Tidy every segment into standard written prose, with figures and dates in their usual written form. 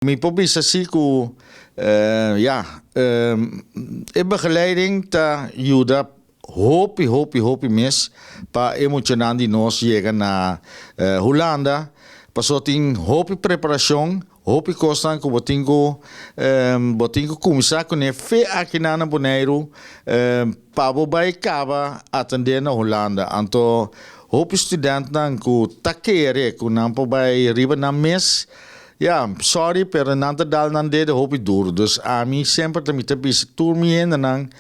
Mi por bisa si ku ya, e begeleiding ta yuda hopi hopi hopi mes pa e muchanan di nos yega na Hulanda, pasobra tin hopi preparashon, hopi kosnan ku bo tin ku bo tin ku kuminsá kuné fe akinan na Boneiru pa bo bai kaba atendé na Hulanda. Anto hopi studentnan ku ta kere ku nan por bai riba nan mes. Ya, sorry, pero nan ta dal nan dede hopi duro. Dus ami semper ta mi ta bisa tur mi hendenan,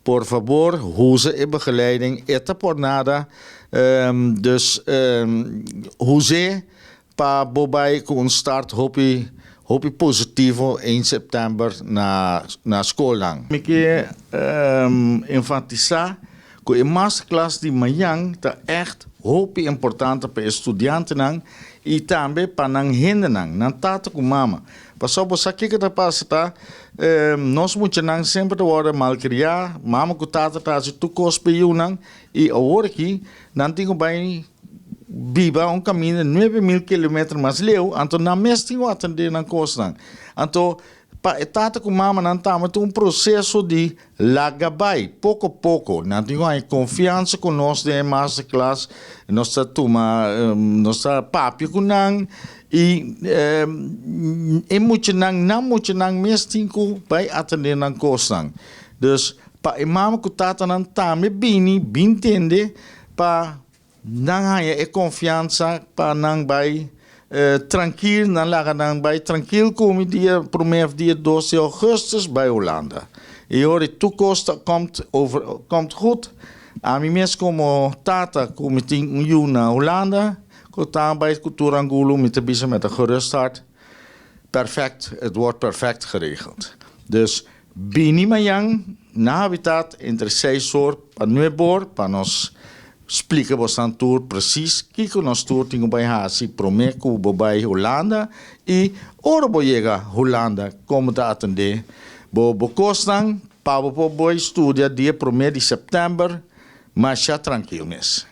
por fabor, huza e begeleiding, e ta por nada, dus huz'é pa bo bai ku un start hopi hopi positivo ein september na na skolnan. Mi ke enfatisá ku e masterclass di mañan ta ègt hopi importante pa e studiantenan i tambe pa nan hendenan, nan tata ku mama. Pasobra bo sa kiko ta pasa ta, nos muchanan semper ta wòrdu malkriá, mama ku tata ta hasi tur kos pa e yunan i awor aki nan tin ku bai biba un kaminda 9000 kilometer mas leu, anto nan mes tin ku atendé nan kosnan. Anto pa e tata ku mamanan tambe ta un proseso di laga bai poko poko. Nan tin ku haña konfiansa ku nos den e masterclass, nos ta tuma nos ta papia ku nan i e muchanan nan muchanan mes tin ku bai atendé nan kosnan. Dus pa e mama ku tatanan tambe bini bin tende pa Nan haña e konfiansa pa nan bai trankil, nan laga nan bai trankil ku mi dia promé òf dia dos di ougùstùs bai Hulanda. I ora tur kos ta kòmt over kòmt gud, ami mes komo tata ku mi tin un yu na Hulanda ku ta bai ku tur angulo mi ta bisa mi ta gerust hart, perfect, het wordt perfect geregeld. Dus Bini mañan na Habitat entre seis or pa nuebe or pa nos splika bosnan tur precies kiko nos tur tin ku bai hasi prome ku bo bai Hulanda i ora bo yega Hulanda kon bo ta atende bo bo kosnan pa bo por bai studia dia prome di september masha trankil mes.